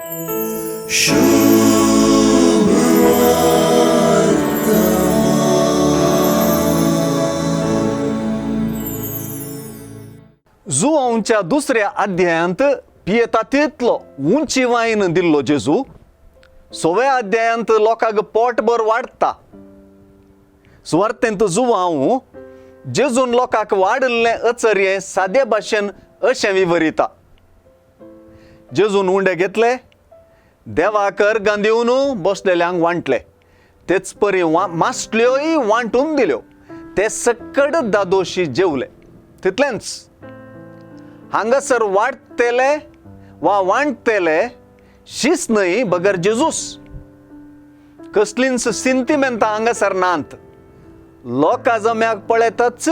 जुवांच्या दुसऱ्या अध्यायांत पियेता तितलो उंची वायन दिल्लो जेजू सव्या अध्यायांत लोकांक पोटभर वाडटा. सुवार्थेंत जुवांव जेजून लोकांक वाडिल्लें अचर्यें सादे भाशेन अशें विवरिता. जेजून उंडे घेतले, देवाक अर्गां दिवन बसलेल्यांक वांटले, तेच परी मासल्योय वांटून दिल्यो. ते सकड दादोशी जेवले. तितलेंच. हांगासर वाडटले वा वांटतले शीस न्हय बगर जेजूस. कसलींच सिंतिमेंतां हांगासर नात. लोकां जम्याक पळयताच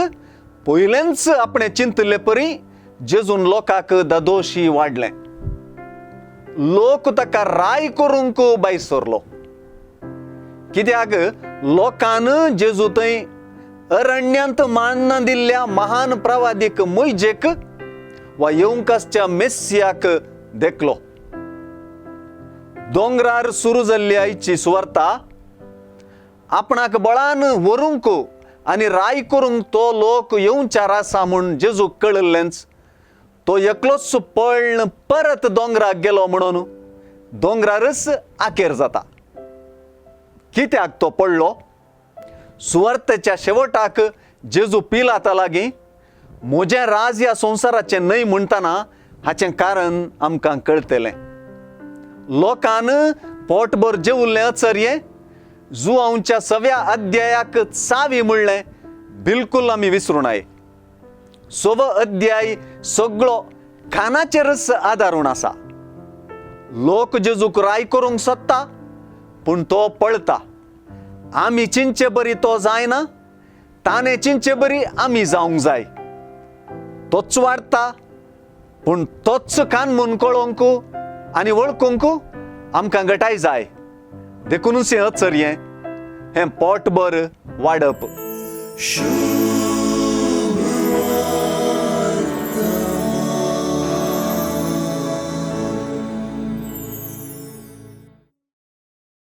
पयलेंच आपणें चिंतिल्ले परी जेजून लोकांक दादोशी वाडलें. लोक ताका राय करूंक भायर सरलो. कित्याक लोकान जेजू थंय अरण्यांत मान्ना दिल्ल्या महान प्रवादीक मोयजेक वा येवंक आसच्या मेस्सियाक देखलो. दोंगरार सुरू जाल्ली आयची सुवार्ता आपणाक बळान व्हरूंक आनी राय करूंक तो लोक येवच्यार आसा म्हूण जेजूक कळिल्लेंच. तो एकलोच पळ्ळ परत दोंगराक गेलो म्हणून दोंगरारच आखेर जाता. कित्याक तो पडलो? सुवार्थेच्या शेवटाक जेजू पिलाता लागीं म्हजें राज ह्या संवसाराचें न्हय म्हणटना हाचें कारण आमकां कळटलें. लोकान पोटभर जेवल्लें अचर्यें जुवांच्या सव्या अध्यायाक चावी म्हणलें बिलकुल आमी विसरूं नये. सवो अध्याय सगळो खानाचेरच आदारून आसा. लोक जेजूक राय करूंक सोदता पूण तो पळता. आमी चिंचे बरी तो जायना, ताणें चिंचे बरी आमी जावंक जाय. तोच वाडटा पूण तोच कान म्हूण कळोवंक आनी वळखूंक आमकां गटाय जाय. देखुनूच हें अचर्यें हें पोटभर वाडप.